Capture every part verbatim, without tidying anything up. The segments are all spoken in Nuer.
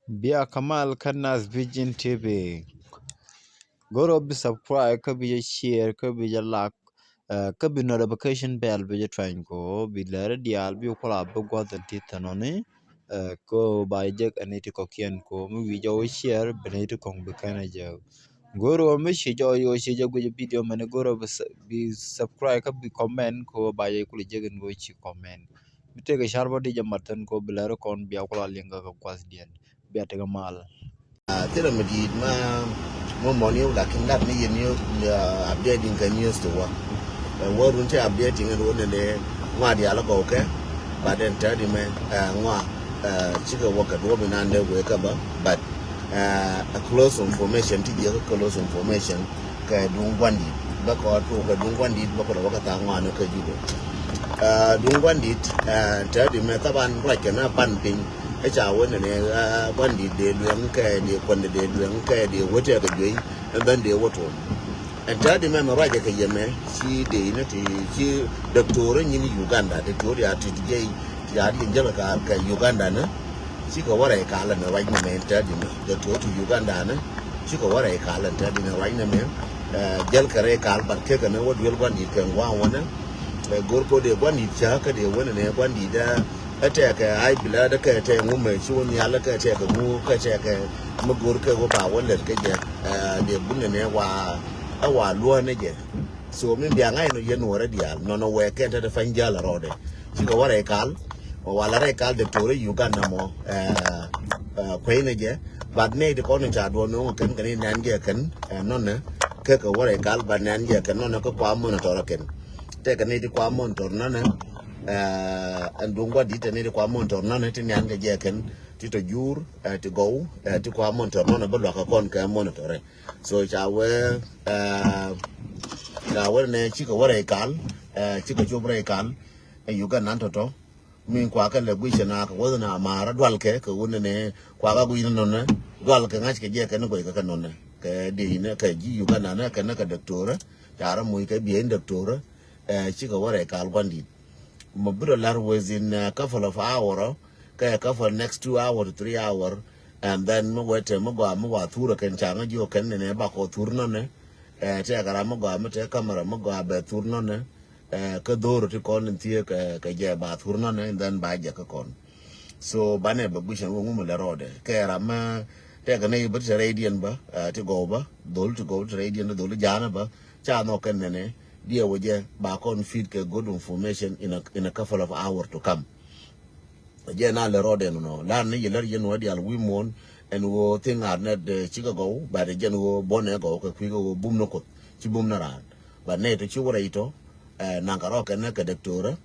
Bia kamal kä Nas Vision T V. Goro bi subscribe kä bi jɛ share kä bi jɛ like, eh, kä bi notification bell bi jɛ twany ko bi lɛr diaal bi kula bi guɔth in ti thanoni. Eh, ko ba jɛ ani ti kɔkiɛn ko mi wi jɛ wo share bi ni ti kɔŋ bi kɛn jɛ. Goro mi shi jɛ wo shi jɛ guji video mɛni goro bi s-, bi subscribe kä bi comment ko ba jɛ kula jɛ in ko shi comment. Mi tëëkɛ car bä di jɛ mat thin ko bi lɛr kɔn bia kula liŋ kä guath diɛn. Bia tekɛ mal. Ah, thilɛ mi di̱i̱t ma, ma mɔni, lakin lat ni yɛ news, ah, updating kɛ news ti wä. Eh, wä run ti updating ɛn wä nɛnɛ ŋua diaal gɔw kɛ, but ɛn tɛ̈t imɛ, eh, ŋua, eh, cikɛ wä kɛ duɔ̱p inan dee wee kä bä, but, eh, a close information ti jiɛ kä close information kɛ duŋ guandit. Bä kɔɔr tuuk kɛ duŋ guandit bä kɔɔr wä kɛ thaak ŋuan kä Jubɛ. Eh, duŋ guandit, eh, tɛ̈t imɛ thaban ruac kɛ na pan piny. Kä ca wä nɛnɛ, ah, bandit dee luɛŋ kɛ dee kuɛndɛ dee luɛŋ kɛ dee wä tɛkɛ juey, ɛn bän dee wä tuɔm. Ɛn tɛ̈t imɛ mɛ ruacɛ kɛ yɛmɛ ci dee inɛ ti ci dɔktor nyin Uganda, dɔktor ya ti jɛ ti ya di jɛ kɛ, kɛ Uganda ni. Cikɛ wä rɛy kal ɛn ruac nɛmɛ ɛn tɛ̈t imɛ dɔktor ti Uganda ni. Cikɛ wä rɛy kal ɛn tɛ̈t imɛ ruac nɛmɛ. Eh, jɛl kɛ rɛy kal bat kɛ kɛ ni wä duel bandit kɛ ŋuan wä ni. Eh, gor ko dee bandit ca kä dee wä nɛnɛ bandit dee Ɛ tɛkɛ ai bilä dä kɛ tɛ ŋu mɛ ci wä nhial kɛ tɛkɛ ŋu kɛ tɛkɛ mi go̱r kɛ wä ba wä lɛt kɛ jɛ. Ɛ, dee bun nɛ wa, ɛ wa luɔ̱n ni jɛ. So mi bia ŋa̱c nɔ yɛn wä rɛ diaal nɔnɔ wɛ kɛn tɛ dɛ pany jal rɔɔdɛ. Cikɛ wä rɛ kal, wä la rɛ kal dɔktor Uganda mɔ, ɛ, ɛ, kuɛy ni jɛ. But nɛ ti kɔn ca duɔ nɔŋ kɛn kɛn nɛn jɛ kɛn, ɛ, nɔnɛ kɛ kɛ wä rɛ kal, but nɛn jɛ kɛn nɔnɛ kɛ kua monitor kɛn. Tɛkɛ ni ti kua monitor nɔnɛ, eh, ɛn duŋ gua̱di̱t tɛ ni ti kua monitor nɔnɛ ti nian kɛ jɛ kɛn ti tɔ jur, eh, ti gɔw, eh, ti kua monitor nɔnɛ bä luakä kɔn kɛ monitor. So ca wee, eh, ca wee nɛ cikɛ wä rɛy kal, eh, cikɛ cop rɛy kal, eh, Uganda nan tɔtɔ. Min kua kɛ lɛ guic na kɛ wä na mara dual kɛ kɛ wä nɛ nɛ kua ka guic nɔnɛ dual kɛ ŋa̱c kɛ jɛ kɛn guic kɛ kɛ nɔnɛ kɛ di nɛ kɛ ji̱ Uganda nɛ kɛ nɛ kɛ dɔktorä. Ca rɔ muc kɛ biey dɔktorä. Ɛ, cikɛ wä rɛy kal guandit. Mɔ bi rɔ lar within a couple of hour, kɛ couple next two hour to three hour, and then mi wɛ tɛ mi gɔaa mi wa thurä kɛn ca ŋä jiɔ kɛn nɛ nɛ bakɔ thur nɔnɛ. Ɛ, tɛ kɛ ram mi gɔaa mi tɛ kamera mi gɔaa bɛ thur nɔnɛ. Ɛ, kä dho̱r ti kɔn in thiee kɛ, kɛ jɛ ba thur nɔnɛ, and then ba jɛ kä kɔn. So banɛ bɛ guic ɛn wä ŋumɛ lɛ rɔɔdɛ kɛ ram mɛ tɛkɛ nɛ i̱ bä ti tɛ rɛydiɛn bä, ɛ, ti gɔw bä, dhol ti gɔw ti tɛ rɛydiɛn bä, dhol ti ja̱a̱nä bä. Ca nhɔk kɛn nɛnɛ diɛ wä jɛ ba kɔn feed kɛ good information in a, in a couple of hour to come. Jɛ na lɛ rɔɔdɛ nɔ lar ni yɛ lär yɛn wä dial wi̱i̱ muɔ̱ɔ̱n ɛn wä thing ar nɛt, ɛ, cikɛ gɔw, but jɛn wä buɔ̱nɛ gɔw kɛ kui̱ kɛ wä bum ni kuth ci bum ni raan. But nɛ tɔ ci wä rɛy tɔ, ɛ, naŋ kɛ rɔɔkɛ nɛ kɛ dɔktorä,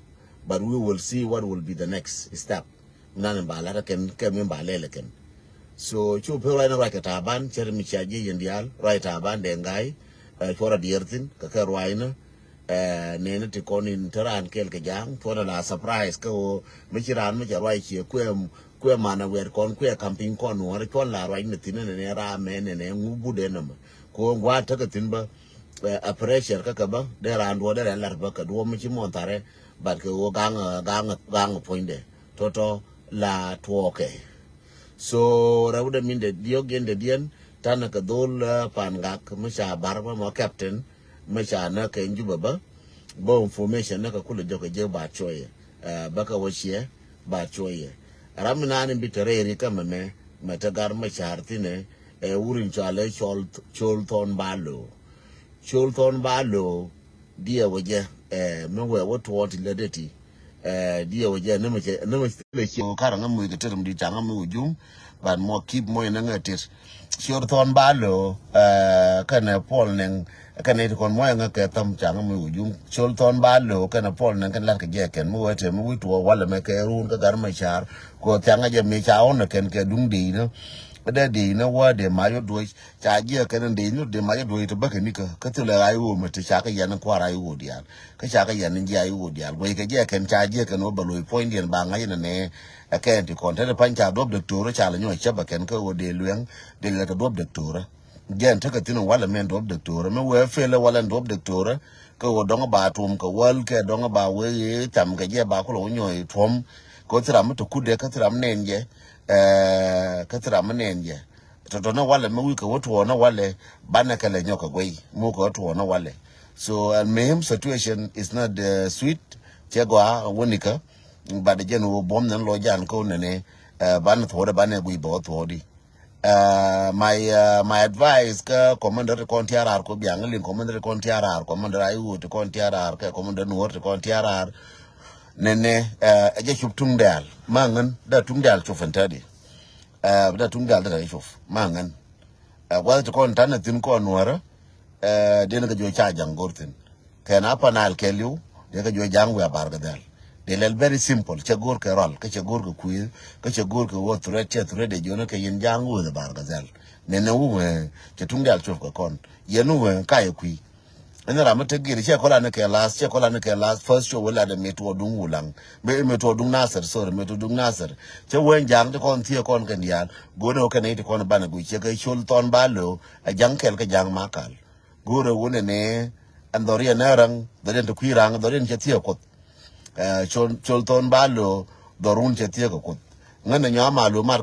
but we will see what will be the next step. Nan in ba lat kɛn kɛ min ba lɛl kɛn. So cu pe ruac ni ruac kɛ Taban cɛr mi cia jiɛ yɛn diaal ruac Taban dee ŋa̱c, ɛ, cuɔrɛ diɛɛr thi̱n kɛ kɛ ruac ni, ɛ, neni ti kɔn in te raan kɛɛl kɛ ja̱a̱ŋ thuɔ̱nɛ la surprise kä ɣöö mi ci raan mi cɛ ruac ciɛ kuɛ, kuɛ manɛ wɛɛt kɔn kuɛ camping kɔn nuɔ̱ɔ̱rɛ cuɔ̱n la ruac ni thi̱n nɛnɛ raam mɛ nɛnɛ ŋu but ɛn nɔmɔ. Kɛ ɣöö ŋuan tekɛ thi̱n bä, ɛ, a pressure kä kɛ bä dee raan duɔ̱ɔ̱r dee rɛn lat bä kɛ duɔ̱ɔ̱p mi ci muɔ̱ɔ̱n tharɛ. But kɛ ɣöö gaŋ, gaŋ, gaŋ puɔ̱nydɛ tɔ̱tɔ̱ la tuɔɔkɛ. So rɛwdɛ min dɛ diɔ̱k yɛn dɛ diɛn tanɛ kɛ dhol, ɛ, Pan Gak mi ca bar bä mɔ captain mi ca nä kɛ Jubɛ bä. Bä information nä kɛ kulɛ jɔk kɛ jek ba cuɔyɛ, ɛ, bä kɛ wä ciɛ ba cuɔyɛ. Ram mi naan in bi te rɛy ri kä mɛmɛ mɛ te gar mɛ car thinɛ, ɛ, wur in cɔalɛ Col, Col Thɔn Ba Lo̱o̱. Col Thɔn Ba Lo̱o̱ diɛ wä jɛ, ɛ, mi wɛ wä tuɔɔk ti lät dee ti. Ɛ, diɛ wä jɛ ni mɛ cɛ, ni mɛ cɛ lɛ ciɛ wä kar ŋä muc kɛ tet mi di ca ŋä muc wä jum. Ban mɔ kip mɔ inɛ ŋä tet. Col Thɔn Ba Lo̱o̱, ɛ, kɛnɛ Puɔl Nɛŋ, kɛnɛ ti kɔn mɔ inɛ ŋä kɛ tham ca ŋä muc wä jum. Col Thɔn Ba Lo̱o̱ kɛnɛ Puɔl Nɛŋ kɛn lat kɛ jɛ kɛn mi wä te mi wi̱c tuɔɔk walɛ mɛ kɛ run kä gar mɛ car. Kɛ ɣöö thiaŋ ŋä jɛ mi ca ɣɔn kɛn kɛ duŋ dee inä. Dee dee inä wä dee mac wä duɔ̱c. Ca jiɛk kɛn in dee nyuth dee mac i̱ duɔ̱c ti bäkɛ nikä kä thilɛ ɣa̱c ɣöö mɛ ti ca kɛ yɛn in kua̱r ɣa̱c ɣöö diaal kä ca kɛ yɛn in jiac ɣöö diaal guɛc kɛ jiɛk kɛn ca jiɛk kɛn ɣöö bɛ loc puɔ̱nydiɛn ba ŋa̱c in nɛ. Ɛ kɛn ti kɔn te ti pa̱ny ca duɔ̱p dɔktorä ca lɛ nyuɔ̱c cäpɛ kɛn kä ɣöö dee luɛŋ dee lɛ kɛ duɔ̱p dɔktorä. Jɛn tekɛ thi̱n in walɛ mɛn duɔ̱p dɔktorä mi wee fel in walɛ in duɔ̱p dɔktorä. Kä ɣöö dɔ̱ŋ ba tuɔm kɛ wäl kɛ dɔ̱ŋ ba wee cam kɛ jɛ ba kulɛ wä nyuɔ̱c tuɔ̱m. Kä thil ram mi te kut dee kä thil ram nɛn jɛ. Ɛ, kä thil ram mi nɛn jɛ tɔ̱tɔ̱ ni walɛ mi wi̱i̱ kɛ wä tuɔɔk ni walɛ, banɛ kɛ lɛ nyɔk kɛ guey mi wä kɛ wä tuɔɔk ni walɛ. So, al muhim, situation is not sweet. Cɛ gɔaa wä nikä, but jɛn wä buɔ̱m ni lɔ jan kä wä nɛnɛ. Banɛ thuɔɔdɛ, banɛ guiy bɛ wä thuɔɔdi. My advice kä commander ti kɔn tiarar ko biaŋ liŋ, commander ti kɔn tiarar, commander ayi wut ti kɔn tiarar kɛ commander nuɔr ti kɔn tiarar. Nɛnɛ, ɛ jɛ cop tuŋ dɛl ma ŋän, da tuŋ dɛl cop ɛn tɛdi. Da tuŋ dɛl da cop ma ŋän. Ɛ guath ti kɔn tanɛ thin kɔn nuɔrä. Ɛ den kɛ juɔ ca jaŋ gor thin. Kɛn Upper Nile kɛɛliw, dee kɛ juɔ ja̱a̱ŋ wiaa Bar Gazal. Dee lɛl very simple, cɛ go̱o̱r kɛ rɔl, kä cɛ go̱o̱r kɛ kui̱, kä cɛ go̱o̱r kɛ wä threat, cɛ threat dee juɔ̱n kɛ yɛn ja̱a̱ŋ wiaa Bar Gazal. Nɛnɛ wä wee, cɛ tuŋ diaal cuɔp kɛ kɔn. Yɛn wä wee, ka yɛ kui̱. Ɛn ram mi tek gir, cɛ kɔla ni kɛ last, cɛ kɔla ni kɛ last, first show wä lat ɛ mi tuɔ duŋ Wulaŋ. Mi, mi tuɔ duŋ Nasir, sorry, mi tuɔ duŋ Nasir. Cɛ wee ja̱a̱ŋ ti kɔn thiee kɔn kɛn diaal, go̱o̱r ni wä kɛn iti kɔn banɛ gui̱, cɛ kɛ col thɔn ba lo̱o̱, ɛ ja̱ŋ kɛl kɛ ja̱a̱ŋ ma kal. Go̱o̱rɛ wun ɛnɛ, ɛn dhɔriɛn ɛ raŋ, dhɔriɛn ti kui̱ raŋ, dhɔriɛn cɛ thiee kuoth. Ɛ, col, col thɔn ba lo̱o̱, dhɔr wun cɛ thiee kɛ kuoth. Ŋän ɛ nyɔa ma lo̱o̱ mar.